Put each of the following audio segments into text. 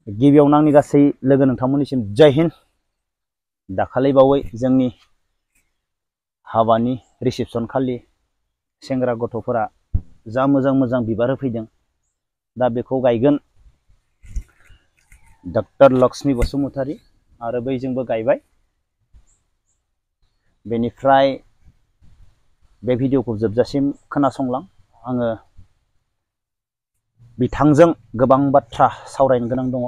गिबियावनो आंनि गासै लोगो नोंथांमोननिसिम जय हिन्द। दाखालि बावै जोंनि हाबानि रिसेपसन खालि सेंग्रा गथ'फोरा जा मोजां मोजां बिबार होफैदों, दा बेखौ गायगोन डक्टर लक्ष्मी बसुमतारी आरो बैजोंबो गायबाय। बेनिफ्राय बे भिडिअखौ जोबजासिम खोनासंलां। आङो बिथांजों गोबां बाथ्रा सावरायनो गोनां दङ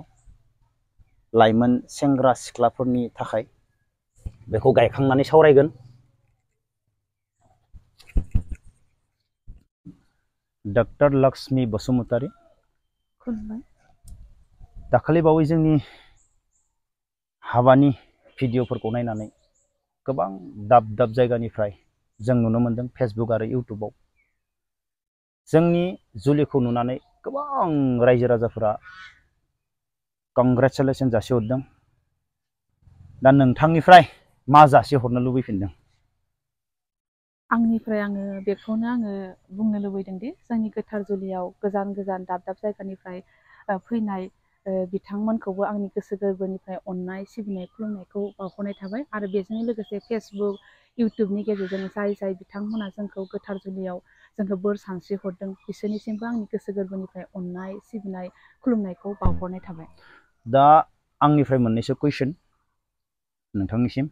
लाइमोन सेंग्रा सिख्लाफोरनि थाखाय। बेखौ गायखांनानै सावरायगोन। डक्टर लक्ष्मी बसुमतारी, दाखालि बावै जोंनि हाबानि भिडिअफोरखौ नायनानै गोबां दाब दाब जायगानिफ्राय जों नुनो मोनदों फेसबुक आरो इउटुबाव जोंनि जुलिखौ नुनानै गोबां रायजो राजाफोरा कंग्रेचुलेसन जासिहरदों। दा नोंथांनिफ्राय मा जासिहरनो लुबैफिनदों? आंनिफ्राय आङो बेखौनो बुंनो लुबैदों दि जोंनि गोथार जुलियाव गोजान गोजान दाब दाब जायगानिफ्राय फैनाय बिथांमोनखौबो आंनि गोसो गोरबोनिफ्राय अननाय सिबिनाय खुलुमनायखौ बावहरनाय थाबाय। आरो बेजों लोगोसे फेसबुक इउटुबनि गेजेरजों जाय बिथांमोना जोंखौ गोथार जुलियाव जोंखौ बोर सानस्रि हरदों, बिसोरनिसिमबो आंनि गोसो गोरबोनिफ्राय अननाय सिबिनाय खुलुमनायखौ बावहरनाय थाबाय। दा आंनिफ्राय मोननैसो कुइसन नोंथांनिसिम।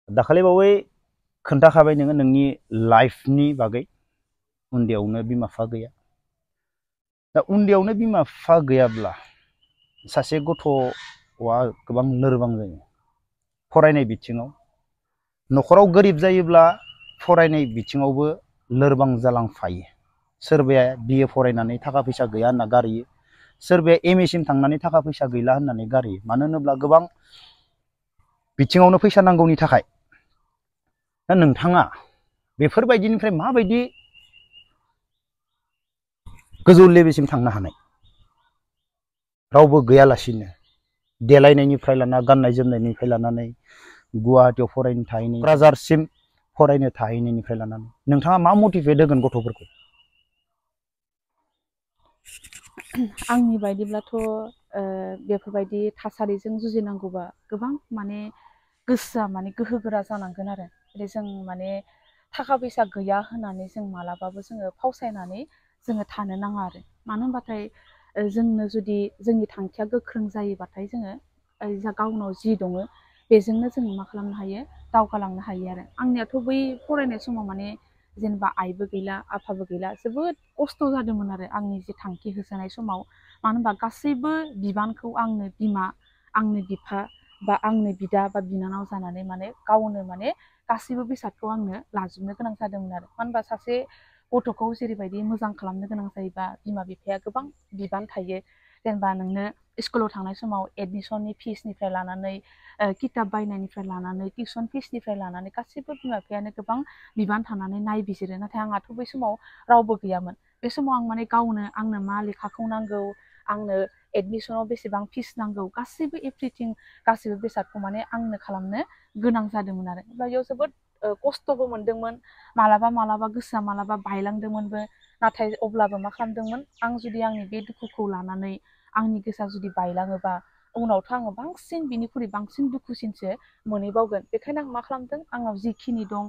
दाखालि बावै खोन्थाखाबाय नोङो नोंनि लाइफनि बागै। उन्दैयावनो बिमा बिफा गैया। दा उन्दैयावनो बिमा बिफा गैयाब्ला सासे गथ'आ गोबां लोरबां जायो फरायनाय बिथिङाव। न'खराव गोरिब जायोब्ला फरायनाय बिथिङावबो लोरबां जालांफायो। सोरबाया BA फरायनानै थाखा फैसा गैया होनना गारहैयो, सोरबाया MA सिम थांनानै थाखा फैसा गैला होननानै गारहैयो। मानो होनोब्ला गोबां बिथिङावनो फैसा नांगौनि थाखाय। दा नोंथाङा बेफोरबायदिनिफ्राय माबायदि गोजौ लेभेलसिम थांनो हानाय? रावबो गैयालासिनो देलायनायनिफ्राय लाना गाननाय जोमनायनिफ्राय लानानै गुवाहाटियाव फरायनो थाहैनाय, क'क्राझारसिम फरायनो थाहैनायनिफ्राय लानानै नोंथाङा मा मटिभेट होगोन गथ'फोरखौ? आंनि बायदिब्लाथ' बेफोरबायदि थासारिजों जुजिनांगौबा गोबां गोसोआ गोहो गोरा जानांगोन आरो। जों थाखा फैसा गैया होननानै जों मालाबाबो जोङो फावसायनानै जोङो थानो नाङा आरो। मानो होनबाथाय जोंनो जुदि जोंनि थांखिया गोख्रों जायोबाथाय जोङो गावनाव जि दङ बेजोंनो जों मा खालामनो हायो, दावगालांनो हायो आरो। आंनियाथ' बै फरायनाय समाव जेनेबा आइबो गैला आफाबो गैला, जोबोद खस्थ' जादोंमोन आरो आंनि जे थांखि होसोनाय समाव। मानो होनबा गासैबो बिबानखौ आंनो बिमा, आंनो बिफा बा आंनो बिदा बा बिनानाव जानानै गावनो गासैबो बेसादखौ आंनो लाजोबनो गोनां जादोंमोन आरो। मानो होनबा सासे गथ'खौ जेरैबायदि मोजां खालामनो गोनां जायोबा बिमा बिफाया गोबां बिबान थायो। जेनेबा नोंनो स्कुलाव थांनाय समाव एडमिसननि फिसनिफ्राय लानानै किताब बायनायनिफ्राय लानानै टिउसन फिसनिफ्राय लानानै गासैबो बिमा बिफायानो गोबां बिबान थानानै नायबिजिरो। नाथाय आंहाथ' बै समाव रावबो गैयामोन। बे समाव आं गावनो आंनो मा लेखाखौ नांगौ, आंनो एडमिसनाव बेसेबां फिस नांगौ, गासैबो एभ्रिथिं गासैबो बेसादखौ आंनो खालामनो गोनां जादोंमोन आरो। बेयाव जोबोद खस्थ'बो मोनदोंमोन। मालाबा गोसोआ मालाबा बायलांदोंमोनबो। नाथाय अब्लाबो मा खालामदोंमोन, आं जुदि आंनि बे दुखुखौ लानानै आंनि गोसोआ जुदि बायलाङोबा उनावथ' आङो बिनिख्रुइ बांसिन दुखुसिनसो मोनहैबावगोन। बेखायनो आं मा खालामदों, आंनाव जिखिनि दं,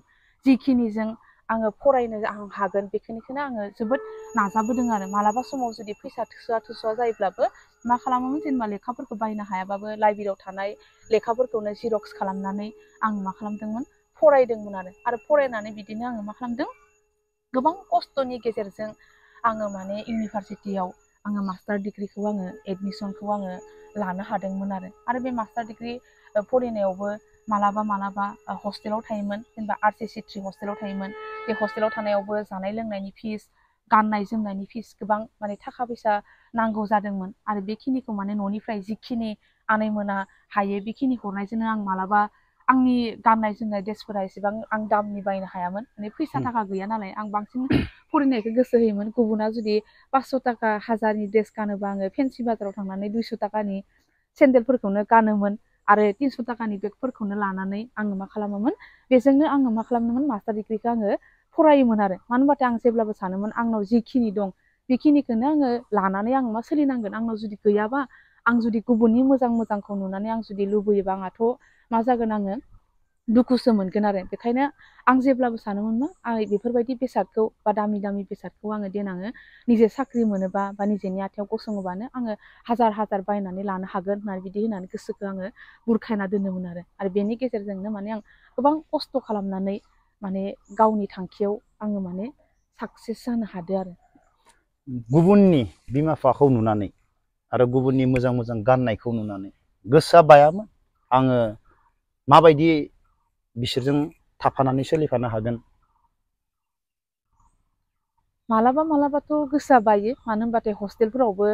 जिखिनिजों आङो फरायनो हागोन, बेखिनिखौनो आङो जोबोद नाजाबोदों आरो। मालाबा समाव जुदि फैसा थोस'वा जायोब्लाबो मा खालामोमोन, जेनेबा लेखाफोरखौ बायनो हायाबाबो लाइब्रेरियाव थानाय लेखाफोरखौनो जिरक्स खालामनानै आं मा खालामदोंमोन, फरायदोंमोन आरो फरायनानै बिदिनो आङो मा खालामदों, गोबां खस्थ'नि गेजेरजों आङो इउनिभारसिटियाव आङो मास्टार डिग्रिखौ एडमिसनखौ लानो हादोंमोन आरो बे मास्टार डिग्रि फरायनायावबो मालाबा हस्टेलाव थायोमोन। जेनेबा RCC3 हस्टेलाव थायोमोन। बे हस्टेलाव थानायावबो जानाय लोंनायनि फिस, गाननाय जोमनायनि फिस गोबां थाखा फैसा नांगौ जादोंमोन। आरो बेखिनिखौ न'निफ्राय जिखिनि आनैमोना हायो बेखिनि हरनायजोंनो आं मालाबा आंनि गाननाय जोमनाय ड्रेसफोरा एसेबां आं दामनि बायनो हायामोन। फैसा थाखा गैया नालाय आं बांसिन फरायनायखौ गोसो होयोमोन। गुबुना जुदि 500 थाखा 1000नि ड्रेस गानोबा आङो फेन्सि बाजाराव थांनानै 200 थाखानि सेन्देलफोरखौनो गानोमोन आरो 300 थाखानि बेगफोरखौनो लानानै आङो मा खालामोमोन, बेजोंनो आङो मा खालामोमोन, मास्टार डिग्रिखौ आङो फरायोमोन आरो। मानो होनबाथाय आं जेब्लाबो सानोमोन, आंनाव जिखिनि दं बेखिनिखौनो आङो लानानै आं मा सोलिनांगोन। आंनाव जुदि गैयाबा आं जुदि गुबुननि मोजांखौ नुनानै आं जुदि लुबैयोबा आंहाथ' मा जागोन आङो दुखुसो मोनगोन आरो बेखायनो आं जेब्लाबो सानोमोन मा आं बेफोरबायदि बेसादखौ बा दामि बेसादखौ आङो देनाङो निजे साख्रि मोनोबा बा निजेनि आथिङाव गसङोबानो आङो हाजार बायनानै लानो हागोन होननानै बिदि होननानै गोसोखौ आङो बुरखायना दोनोमोन आरो बेनि गेजेरजोंनो माने आं गोबां खस्थ' खालामनानै माने गावनि थांखियाव आङो माने साक्सेस जानो हादों आरो गुबुननि बिमा बिफाखौ नुनानै आरो गुबुननि मोजां गाननायखौ नुनानै गोसोआ बायामोन आङो माबायदि बिसोरजों थाफानानै सोलिफानो हागोन मालाबाथ' गोसोआ बायो मानो होनबाथाय हस्टेलफोरावबो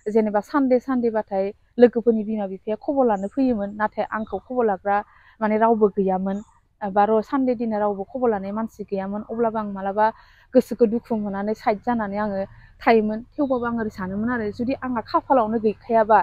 जेनेबा सानदे बाथाय लोगोफोरनि बिमा बिफाया खबर लानो फैयोमोन नाथाय आंखौ खबर लाग्रा माने रावबो गैयामोन बा सानदे दिना रावबो खबर लानाय मानसि गैयामोन अब्लाबो आं मालाबा गोसोखौ दुखु मोननानै साइड जानानै आङो थायोमोन थेवबाबो आं ओरै सानोमोन आरो जुदि आंहा खाफालावनो गैखायाबा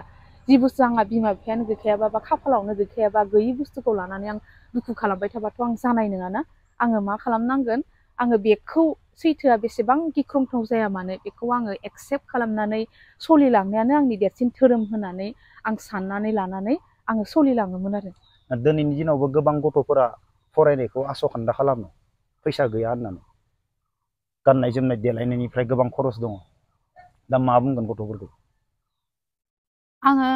जि बुस्थु आंहा बिमा बिफायानो गैखायाबा बा खाफालावनो गैखायाबा गैयि बुस्थुखौ लानानै आं दुखु खालामबाय थाबाथ' आं जानाय नङाना आङो मा खालामनांगोन आङो बेखौ सैथोआ बेसेबां गिख्रंथाव जाया मानो बेखौ आङो एक्सेप्ट खालामनानै सोलिलांनायानो आंनि देरसिन धोरोम होननानै आं साननानै लानानै आङो सोलिलाङोमोन आरो दिनैनि दिनावबो गोबां गथ'फोरा फरायनायखौ आस'खान्दा खालामो फैसा गैया होननानै गाननाय जोमनाय देलायनायनिफ्राय गोबां खरस दङ दा मा बुंगोन गथ'फोरखौ आङो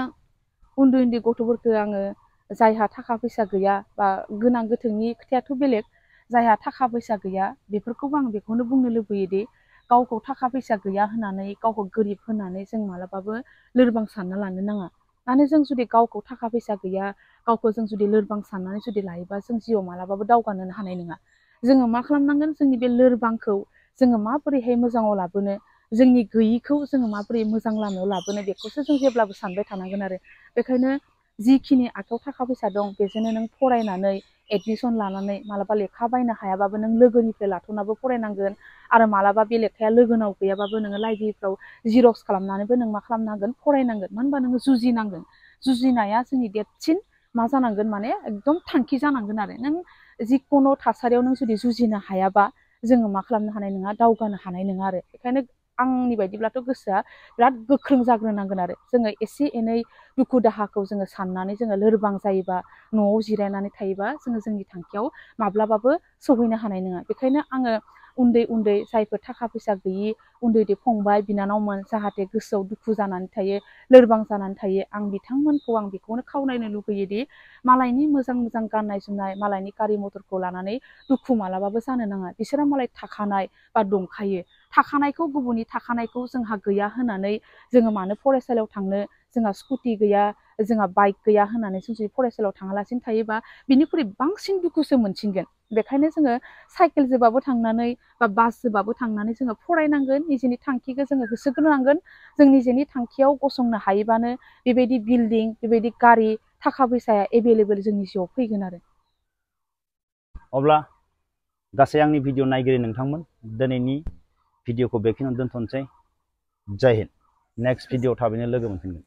उन्दै गथ'फोरखौ आङो जायहा थाखा फैसा गैया बा गोनां गोथोंनि खोथायाथ' बेलेग जायहा थाखा फैसा गैया बेफोरखौबो आं बेखौनो बुंनो लुबैयोदि गावखौ थाखा फैसा गैया होननानै गावखौ गोरिब होननानै जों मालाबाबो लोरबां सानना लानो नाङा माने जों जुदि गावखौ थाखा फैसा गैया गावखौ जों जुदि लोरबां साननानै जुदि लायोबा जों जिउआव मालाबाबो दावगानो हानाय नङा जोङो मा खालामनांगोन जोंनि बे लोरबांखौ जोङो माबोरैहाय मोजाङाव लाबोनो जोंनि गैयिखौ जोङो माबोरै मोजां लामायाव लाबोनो बेखौसो जों जेब्लाबो सानबाय थानांगोन आरो बेखायनो जिखिनि आखायाव थाखा फैसा दं बेजोंनो नों फरायनानै एडमिसन लानानै मालाबा लेखा बायनो हायाबाबो नों लोगोनिफ्राय लाथ'नाबो फरायनांगोन आरो मालाबा बे लेखाया लोगोनाव गैयाबाबो नोङो लाइब्रेरिफ्राव जिरक्स खालामनानैबो नों मा खालामनांगोन फरायनांगोन मानो होनबा नोङो जुजिनांगोन जुजिनाया जोंनि देरसिन मा जानांगोन माने एकदम थांखि जानांगोन आरो नों जिखुनु थासारियाव नों जुदि जुजिनो हायाबा जोङो मा खालामनो हानाय नङा दावगानो हानाय नङा आरो बेखायनो आंनि बायदिब्लाथ' गोसोआ बिराद गोख्रों जाग्रोनांगोन आरो जोङो एसे एनै दुखु दाहाखौ जोङो साननानै जोङो लोरबां जायोबा न'आव जिरायनानै थायोबा जोङो जोंनि थांखियाव माब्लाबाबो सौहैनो हानाय नङा बेखायनो आङो उन्दै जायफोर थाखा फैसा गैयि उन्दै फंबाय बिनानावमोन जाहाथे गोसोआव दुखु जानानै थायो लोरबां जानानै थायो आं बिथांमोनखौ आं बेखौनो खावलायनो लुगैयोदि मालायनि मोजां गाननाय जोमनाय मालायनि गारि मथरखौ लानानै दुखु मालाबाबो जानो नाङा बिसोरो मालाय थाखानाय बा दंखायो थाखानायखौ गुबुननि थाखानायखौ जोंहा गैया होननानै जोङो मानो फरायसालियाव थांनो जोंहा स्कुटि गैया जोंहा बाइक गैया होननानै जों जुदि फरायसालियाव थाङालासिनो थायोबा बिनिख्रुइ बांसिन दुखुसो मोनसिनगोन बेखायनो जोङो साइकेलजोंबाबो थांनानै बा बासजोंबाबो थांनानै जोङो फरायनांगोन निजेनि थांखिखौ जोङो होसोग्रोनांगोन जों निजेनि थांखियाव गसंनो हायोबानो बेबायदि बिल्डिं बेबायदि गारि थाखा फैसाया एभेलेबेल जोंनि जिउआव फैगोन आरो अब्ला गासै आंनि भिडिअ नायगिरि नोंथांमोन दिनैनि भिडिअखौ बेखिनियावनो दोनथ'नोसै जय हिन्द नेक्स्ट भिडिअ थाबैनो लोगो मोनफिनगोन